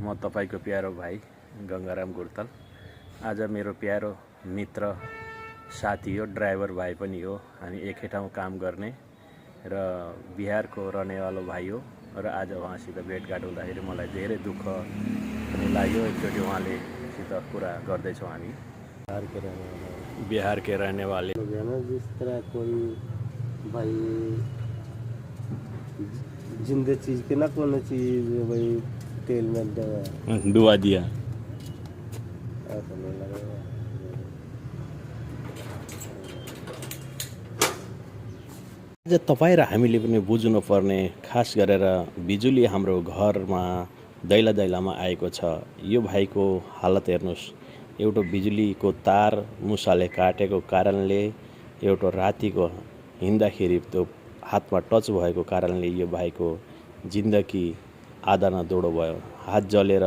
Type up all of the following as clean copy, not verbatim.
म तपाईको प्यारो भाइ गंगाराम गुर्तल। आज मेरो प्यारो मित्र साथी हो, ड्राइभर भाइ पनि हो। हामी एकै ठाउँ काम गर्ने र बिहारको रहनेवालो भाइ हो र आज उहाँसित भेटघाट हुँदाखेरि मलाई धेरै दुःख पनि लाग्यो। एकचोटि उहाँले सित कुरा गर्दैछौँ हामी। बिहार के रहने वाले जिस तरह कोई भाई जिंदे चीज के ना कोई चीज भाई तेल में डुबा दिया। ऐसा नहीं लगेगा। आज तपाईँ र हामीले पनि बुझ्नुपर्ने, खास गरेर बिजुली हाम्रो घरमा दैला दैलामा आएको छ। यो भाइको हालत हेर्नुहोस्। एउटा बिजुलीको तार मुसाले काटेको कारणले, एउटा रातिको हिँड्दाखेरि त्यो हातमा टच भएको कारणले यो भाइको जिन्दगी आधा न दोडो भयो। हात जलेर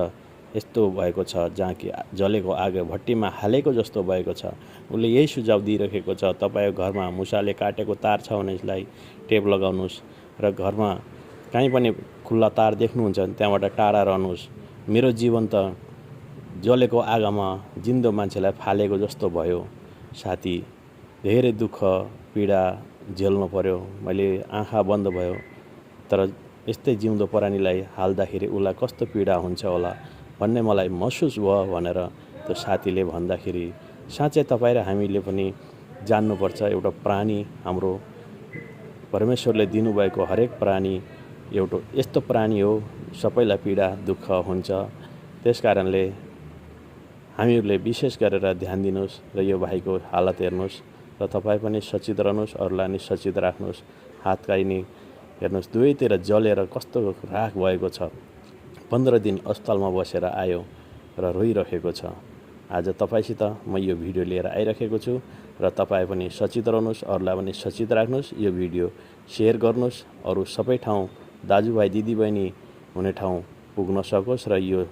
यस्तो भएको छ जहाँ कि जलेको आगो भट्टीमा हालेको जस्तो भएको छ। उसले यही सुझाव दिइरहेको छ, तपाईको घरमा मुसाले काटेको तार छ भने यसलाई टेप लगाउनुहोस् र घरमा कहीँ पनि खुल्ला तार देख्नुहुन्छ भने त्यहाँबाट टाढा रहनुहोस्। मेरो जीवन त जलेको आगोमा जिन्दो मान्छेलाई फालेको जस्तो भयो। साथी, धेरै दुःख पीडा झेल्नु पर्यो। मैले आँखा बन्द भयो, तर यस्तै जिउँदो प्राणीलाई हाल्दाखेरि उसलाई कस्तो पीडा हुन्छ होला भन्ने मलाई महसुस भयो भनेर त्यो साथीले भन्दाखेरि, साँच्चै तपाईँ र हामीले पनि जान्नुपर्छ। एउटा प्राणी, हाम्रो परमेश्वरले दिनुभएको हरेक प्राणी एउटा यस्तो प्राणी हो, सबैलाई पीडा दुःख हुन्छ। त्यसकारणले हामीहरूले विशेष गरेर ध्यान दिनुहोस् र यो भाइको हालत हेर्नुहोस् र तपाईँ पनि सचेत रहनुहोस्, अरूलाई नि सचेत राख्नुहोस्। हात काइनी हेर्नुहोस्, दुवैतिर जलेर कस्तो राख भएको छ। 15 दिन अस्पतालमा बसेर आयो र रोइरहेको छ। आज तपाईसित म यो भिडियो लिएर आइरहेको छु र तपाईँ पनि सचेत रहनुहोस्, अरूलाई पनि सचेत राख्नुहोस्। यो भिडियो सेयर गर्नुहोस्, अरू सबै ठाउँ दाजुभाइ दिदीबहिनी हुने ठाउँ पुग्न सकोस् र यो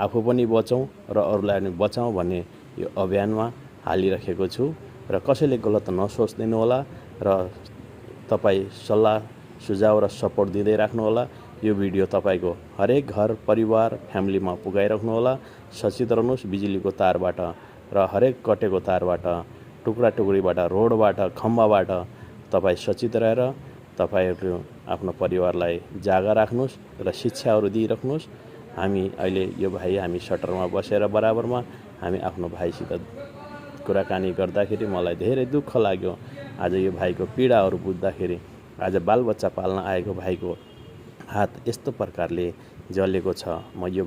आफू पनि बचौँ र अरूलाई पनि बचाउँ भन्ने यो अभियानमा हालिरहेको छु। र कसैले गलत नसोच्दिनु होला र तपाईँ सल्लाह सुझाव र सपोर्ट दिँदै राख्नु होला। यो भिडियो तपाईको हरेक घर परिवार फ्यामिलीमा पुगाइराख्नु होला। सचेत रहनुहोस् बिजुलीको तारबाट र हरेक कटेको तारबाट, टुक्रा टुक्रीबाट, रोडबाट, खम्बाबाट तपाईँ सचेत रहेर तपाईहरु आफ्नो परिवारलाई जागा राख्नुहोस् र शिक्षाहरू दिइराख्नुहोस्। हामी अहिले यो भाइ हामी सटरमा बसेर बराबरमा हामी आफ्नो भाइसित कुराकानी गर्दाखेरि मलाई धेरै दुःख लाग्यो। आज यो भाइको पीडाहरू बुझ्दाखेरि, आज बालबच्चा पाल्न आएको भाइको हात यस्तो प्रकारले जलेको छ। म यो